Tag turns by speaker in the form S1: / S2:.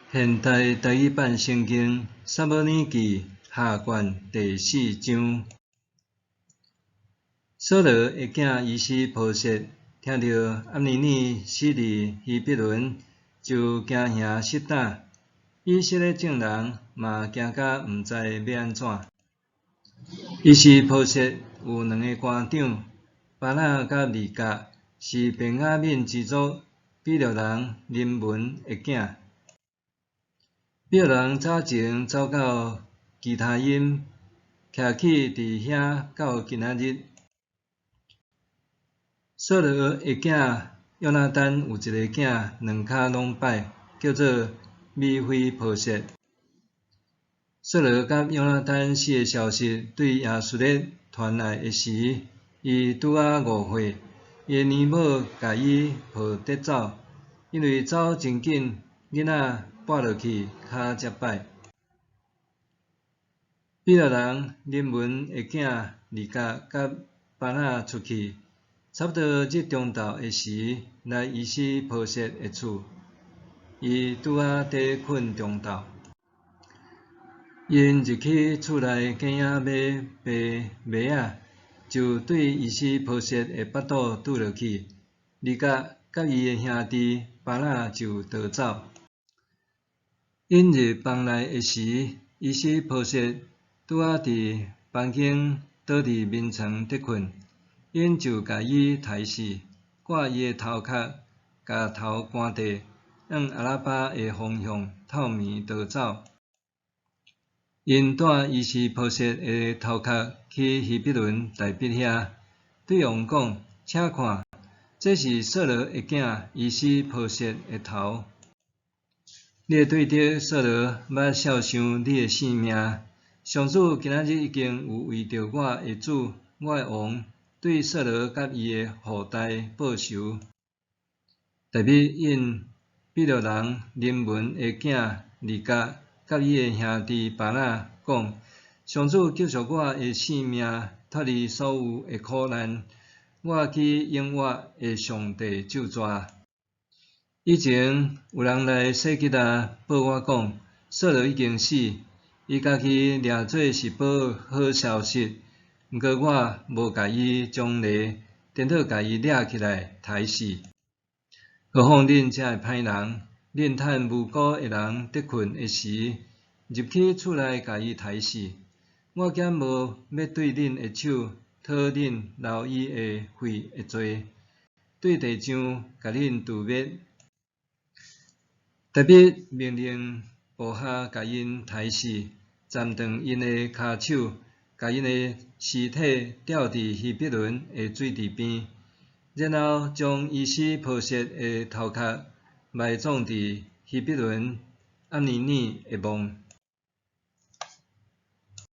S1: 現代台語版聖經撒母耳記下卷第四章。掃羅的囝伊施波設聽著暗尼耳死佇希伯崙，就驚惶失膽。以色列眾人嘛驚甲毋知欲按怎。伊施波設有兩个官長，巴拿佮利甲，是便雅憫支族比略人林文的囝。比略人早前走到基他音，徛起佇遐到今仔日。掃羅的囝約拿單有一个囝，兩跤攏歹，叫做米非波設。掃羅佮約拿單死的消息對耶斯列傳來的時，伊拄仔5歲，伊的娘母共伊抱綴走，因為走真緊，囡仔跋落去，跤才擺。比略人林文的囝利甲佮巴拿出去，差不多日中晝的時，來伊施波設的厝，伊拄仔佇睏中晝。𪜶入去厝內，囝仔欲爬蟆仔，就對伊施波設的腹肚拄落去，利甲佮伊的兄弟巴拿就逃走。𪜶入房內的時，伊施波設拄仔佇房間倒佇眠床佇睏，𪜶就共伊刣死，割伊的頭殼，共頭關地，向亞拉巴的方向透暝逃走。𪜶帶伊施波設的頭殼去希伯崙大衛遐，對王講：請看，這是掃羅的囝伊施波設的頭。你的對敵掃羅捌肖想你的性命，上主今仔日已經有為著我的主、我的王，對掃羅佮伊的後代報仇。大衛應比略人林文的囝利甲佮伊的兄弟巴拿講：上主救贖我的性命，脫離所有的苦難，我去永活的上帝咒詛。以前有人來西吉拉報我講，掃羅已經死，伊家己掠做是報好消息，毋過我無共伊將禮，顛倒共伊掠起來刣死。何況恁遮的歹人，恁趁無辜的人佇睏的時，入去厝內共伊刣死。我敢無欲對恁的手討恁流伊的血的罪，對地上共恁除滅。大衛命令部下共𪜶刣死，斬斷𪜶的跤手，共𪜶的屍體吊佇希伯崙的水池邊，然後將伊施波設的頭殼埋葬佇希伯崙暗尼耳的墓。